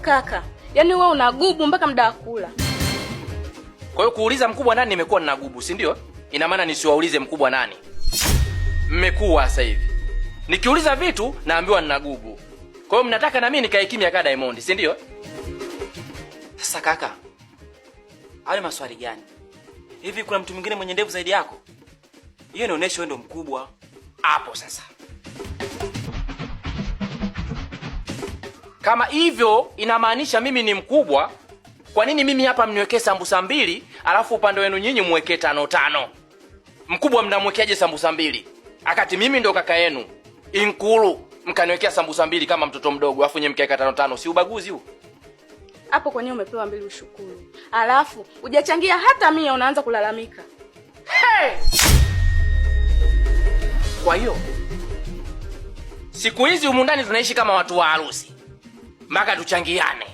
Kaka, yaani wewe unagubu mpaka muda wa kula. Kwa hiyo kuuliza mkubwa nani nimekuwa nina gubu, si ndio? Ina maana nisiwaulize mkubwa nani. Mmekuwa sasa hivi. Nikiuliza vitu naambiwa nina gubu. Kwa hiyo mnataka na mimi nikae kimya kama Diamond, si ndio? Sasa kaka, hayo ni maswali gani? Hivi kuna mtu mwingine mwenye ndevu zaidi yako? Hiyo inaonyesha wewe ndo mkubwa. Hapo sasa. Kama hivyo inamaanisha mimi ni mkubwa, kwa nini mimi hapa mniwekee sambusa 2, alafu upande wenu nyinyi muwekee 5 5? Mkubwa mnamwekeaje sambusa 2? Akati mimi ndo kaka yenu. Inkulu mkaniwekea sambusa 2 kama mtoto mdogo, alafu nyinyi mkiweka 5 5, si ubaguzi huu? Hapo kwa nini umepewa 2 ushukuru? Alafu hujachangia hata 100 unaanza kulalamika. Hey! Kwa hiyo siku hizi humu ndani tunaishi kama watu wa harusi. Mpaka tuchangiane.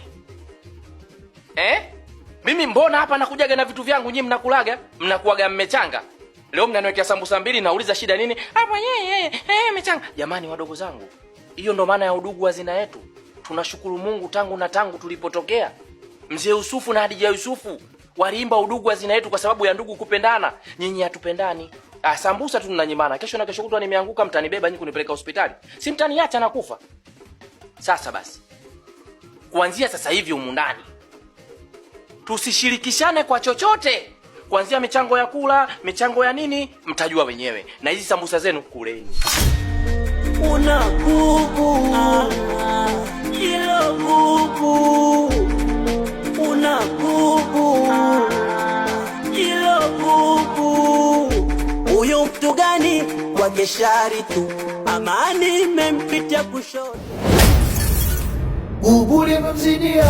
Mimi mbona hapa nakujaga na vitu vyangu, nyinyi mnakulaga, mnakuaga mmechanga. Leo mnaniwekea sambusa 2, nauliza shida nini? Hapo yeye mmechanga. Jamani wadogo zangu, hiyo ndo maana ya udugu wa zina yetu. Tunashukuru Mungu tangu na tangu tulipotokea. Mzee Yusufu na Hadija Yusufu waliimba udugu wa zina yetu kwa sababu ya ndugu kupendana. Nyinyi hatupendani. Sambusa tu tunanyimana. Kesho na kesho kutwa nimeanguka, mtanibeba nyinyi kunipeleka hospitali. Si mtaniacha na kufa. Sasa basi, kuanzia sasa hivi humu ndani tusishirikishane kwa chochote. Kuanzia michango ya kula, michango ya nini, mtajua wenyewe. Na hizi sambusa zenu kuleni. Una kuku, kilo kuku. Una kuku, kilo kuku. Huyu mtu gani kwa keshari tu, amani imempitia kushoto. Gubuli imemzidia.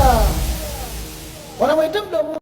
Wanamwita mdomo.